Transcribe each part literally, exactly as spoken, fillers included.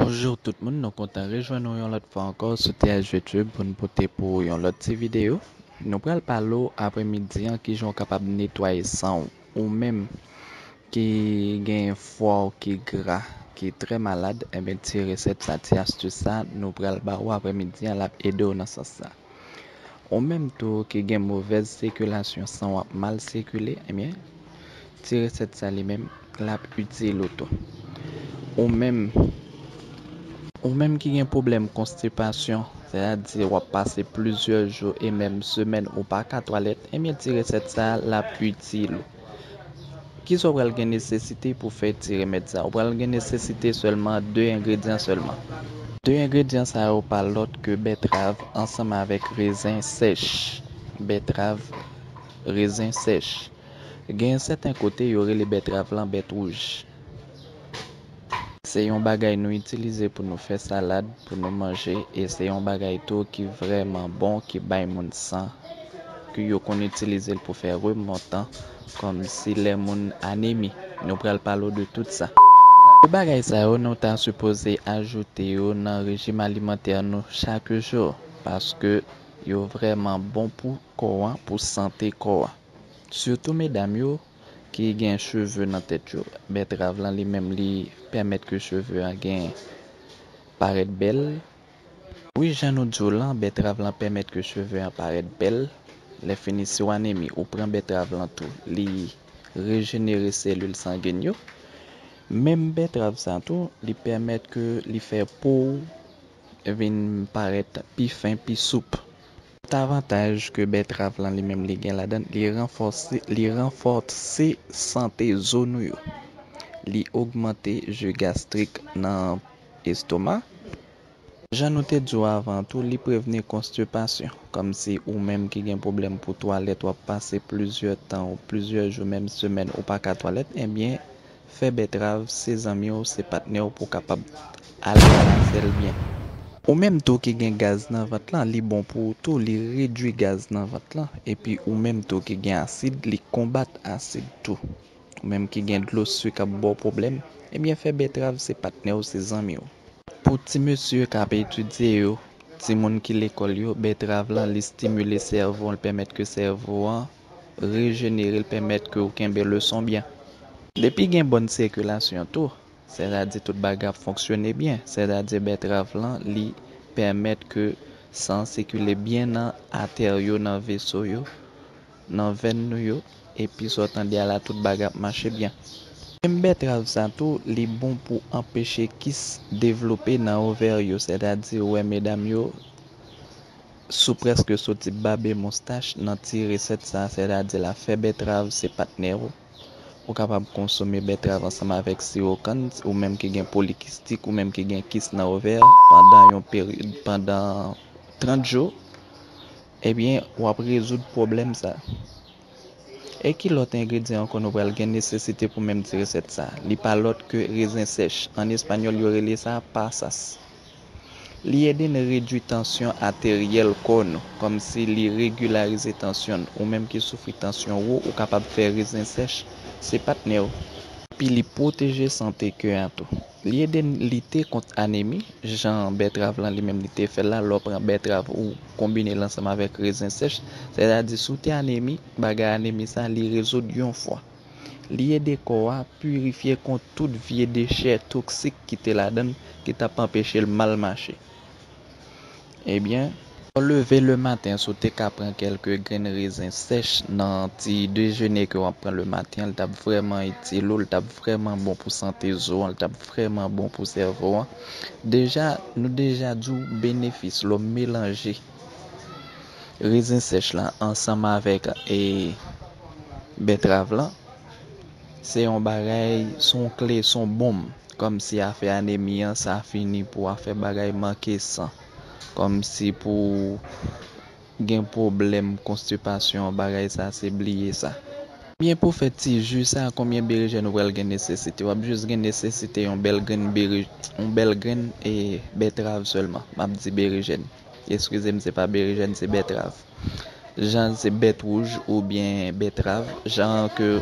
Bonjou tout moun, nou kontan rejwenn nou yon lòt fwa ankò sou T H YouTube pou n pote pou ou yon lòt ti videyo. Nou pral pale w aprèmidi an kijan w kapab netwaye san w. Ou menm ki gen fwa w ki gra, ki trè malad, enben ti resèt sa, ti astis sa, nou pral ba ou aprèmidi an, l ap ede w nan sans sa. Ou menm tou ki gen movèz sikilasyon, san w ap mal sikile, ebyen, ti resèt sa li menm, l ap itil ou tou. Ou menm, ou menm ki gen pwoblèm konstipasyon, sètadi w ap pase plizyè jou e menm semèn ou pa ka twalèt, ebyen, ti resèt sa, l ap itil ou. Kisa w pral gen nesesite pou fè ti remèd sa? Ou pral gen nesesite sèlman de engredyan sèlman. De engredyan sa yo pa lòt ke bètrav ansanm avèk rezen sèch. Bètrav, rezen sèch. Gen sèten kote yo rele bètrav lan bèt wouj. Se yon bagay nou itilize pou nou fè salad, pou nou manje, e se yon bagay tou ki vrèman bon, ki bay moun san, ke yo konn itilize l pou fè remontan, kòmsi lè moun anemi. Nou pral pale w de tout sa. De bagay sa yo, nou ta sipoze ajoute yo nan rejim alimantè nou chak jou, paske yo vrèman bon pou kò an, pou sante kò an. Sitou medam yo ki gen cheve nan tèt yo. Bètrav lan li menm li pèmèt ke cheve an gen parèt bèl. Wi, jan nou di w lan, bètrav lan pèmèt ke cheve an parèt bèl. Lè fini, si w anemi, ou pran bètrav lan tou, li rejenere selil sangen yo. Menm bètrav sa tou, li pèmèt ke li fè po w vin parèt pi fen, pi soup. Lòt avantaj ke bètrav lan li menm li gen ladan l, li ranfòse, li ranfòse sante zo nou yo. Li ogmante ji gastrik nan estoma. Jan nou te di w avan tou, li prevni konstipasyon. Kòmsi ou menm ki gen pwoblèm pou twalèt, w ap pase plizyè tan ou plizyè jou, menm semèn, ou pa ka twalèt, ebyen, fè bètrav se zanmi w, se patnè w pou w kapab al twalèt avè l byen. Ou menm tou ki gen gaz nan vant lan, li bon pou ou tou, li redui gaz nan vant lan. Epi ou menm tou ki gen asid, li konbat asid tou. Ou menm ki gen dlo sik ap ba w pwoblèm, ebyen fè bètrav se patnè w, se zanmi w. Pou ti mesye k ap etidye yo, timoun ki lekòl yo, bètrav lan li stimile sèvo an, l pèmèt ke sèvo an rejenere, l pèmèt ke w kenbe leson byen. Depi gen bòn sikilasyon tou, sètadi tout bagay ap fonksyone byen, sètadi bètrav lan li pèmèt ke san an sikile byen nan atè yo, nan veso yo, nan vèn nou yo, epi sa w tande a la, tout bagay ap mache byen. Menm bètrav sa tou, li bon pou anpeche kis devlope nan ovè yo, sètadi ou wè medam yo sou prèske soti babe moustach nan ti resèt sa, sètadi l ap fè bètrav se patnè w. Ou kapab konsome bètrav ansanm avèk siwo kann, ou menm ki gen polikistik, ou menm ki gen kis nan ovè, pandan yon peryòd, pandan trant jou, ebyen, w ap rezoud pwoblèm sa. E ki lòt engredyan ankò nou pral gen nesesite pou menm ti resèt sa? Li pa lòt ke rezen sèch. An espanyòl, yo rele sa pasas. Li ede n redui tansyon ateryèl kò nou, kòmsi li regilarize tansyon n. Ou menm ki soufri tansyon wo, ou kapab fè rezen sèch, se patnè w. Epi li pwoteje sante kè a tou. Li ede n lite kont anemi, jan bètrav lan li menm li te fè l la, lè w pran bètrav ou konbine l ansanm avèk rezen sèch, sètadi si w te anemi, bagay anemi sa, li rezoud yon fwa. Li ede kò a pirifye kont tout vye dechè toksik ki te ladan l, ki t ap anpeche l mal mache. Ebyen, lè w leve lematen, si w te ka pran kèlke grenn rezen sèch nan ti dejene ke w ap pran lematen an, l t ap vrèman itil ou, l t ap vrèman bon pou sante zo an, l t ap vrèman bon pou sèvo an. Deja, nou deja di w benefis lè w melanje rezen sèch la ansanm avèk, e, bètrav lan. Se yon bagay, se yon kle, se yon bonm. Kòmsi afè anemi an, sa fini pou afè bagay manke san. Kòmsi pou gen pwoblèm konstipasyon, bagay sa, se bliye sa. Ebyen, pou fè ti ji sa, konbyen berejèn ou pral gen nesesite? W ap jis gen nesesite yon bèl grenn bere-, yon bèl grenn, e, bètrav sèlman. M ap di berejèn. Eskize m, se pa berejèn, se bètrav. Jan se bèt wouj oubyen bètrav, jan ke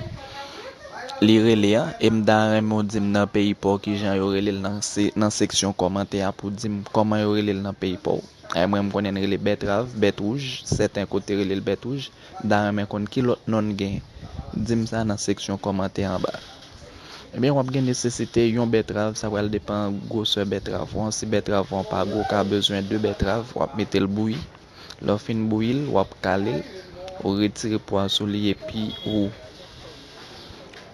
Li rele a, e m ta renmen w di m nan peyi pa w kijan yo rele l nan, se, nan seksyon kòmantè a pou w di m kòman yo rele l nan peyi pa w. Ay, mwen, m konnen n rele bètrav, bèt wouj, sèten kote rele l bèt wouj. M ta renmen konn ki lòt non n gen. Di m sa nan seksyon kòmantè anba. Ebyen, w ap gen nesesite yon bètrav, sa pral depann gwosè bètrav ou an. Si bètrav ou an pa gwo, ou ka bezwen de bètrav, w ap mete l bouyi. Lè w fin bouyi l, w ap kale l, ou retire po a sou li epi ou,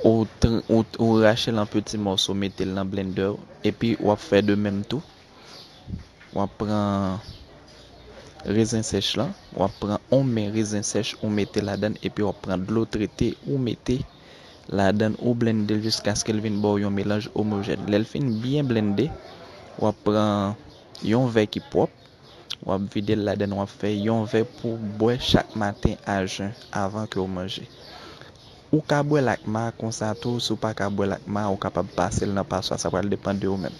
ou, tr- ou, ou rache l an peti mòso, mete l nan blendè, epi w ap fè de menm tou. W ap pran rezen sèch lan, w ap pran yon men rezen sèch ou mete ladann, epi w ap pran dlo trete ou mete ladann, ou blende l jiskaske l vin ba w yon melanj omojèn. Lè l fin byen blende, w ap pran yon vè ki pwòp, w ap vide l ladann, w ap fè yon vè pou w bwè chak maten a jen avan ke w manje. Ou ka bwè l ak ma konsa tou, si w pa ka bwè l ak ma, ou kapab pase l nan paswa, sa pral depann de ou menm.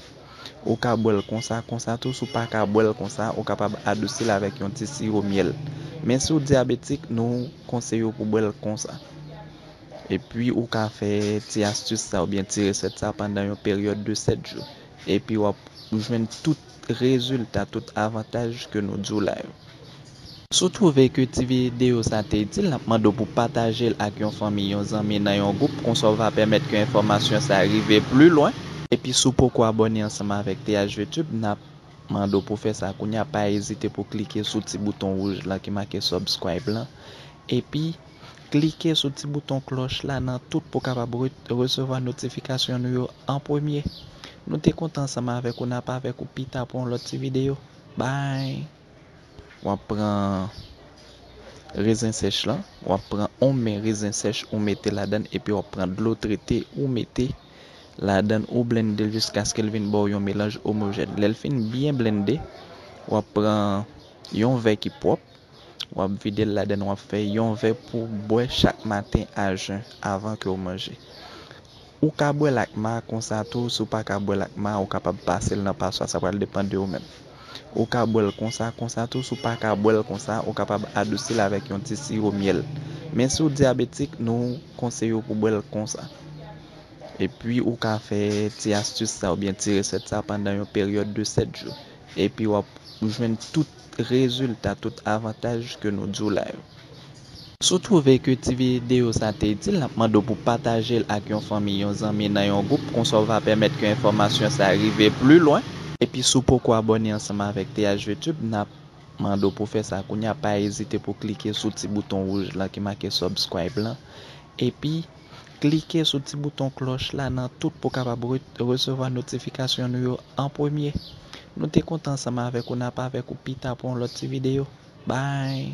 Ou ka bwè l konsa, konsa tou, si w pa ka bwè l konsa, ou kapab adousi l avèk yon ti siwo myèl. Men si w dyabetik, nou konseye w pou bwè l konsa. Epi ou ka fè ti astis sa oubyen ti resèt sa pandan yon peryòd de sèt jou. Epi w ap jwenn tout rezilta, tout avantaj ke nou di w la yo. Si w twouve ke ti videyo sa te itil, n ap mande w pou pataje l ak yon fanmi, yon zanmi nan yon gwoup, konsa w va pèmèt ke enfòmasyon sa rive pli lwen. Epi si w poko abòne ansanm avèk T H V Tube, n ap mande w pou fè sa kounye a, pa ezite pou klike sou ti bouton wouj la ki make subscribe lan. Epi, klike sou ti bouton klòch la nan tout pou w kapab re- resevwa notifikasyon nou yo an premye. Nou te kontan ansanm avèk ou, n ap avèk ou pita pou yon lòt ti videyo. Bye! W ap pran rezen sèch lan, w ap pran yon men rezen sèch ou mete ladann, epi w ap pran dlo trete ou mete ladann, ou blende l jiskaske l vin ba w yon melanj omojèn. Lè l fin byen blende, w ap pran yon vè ki pwòp, w ap vide l ladann, w ap fè yon vè pou w bwè chak maten a jen avan ke w manje. Ou ka bwè l ak ma konsa tou, si w pa ka bwè l ak ma, ou kapab pase l nan paswa, sa pral depann de ou menm. Ou ka bwè l konsa, konsa tou, si w pa ka bwè l konsa, ou kapab adousi l avèk yon ti siwo myèl. Men si w dyabetik, nou konseye w pou bwè l konsa. Epi ou ka fè ti astis sa oubyen ti resèt sa pandan yon peryòd de sèt jou. Epi w ap jwenn tout rezilta, tout avantaj ke nou di w la yo. Si w twouve ke ti videyo sa te itil, n ap mande w pou pataje l ak yon fanmi, yon zanmi nan yon gwoup, konsa w va pèmèt ke enfòmasyon sa rive pli lwen. Epi si w poko abòne ansanm avèk T H V Tube, n ap mande w pou fè sa kounye a, pa ezite pou klike sou ti bouton wouj la ki make subscribe lan. Epi, klike sou ti bouton klòch la nan tout pou w kapab re- resevwa notifikasyon nou yo an premye. Nou te kontan ansanm avèk ou, n ap avèk ou pita pou yon lòt ti videyo. Bye!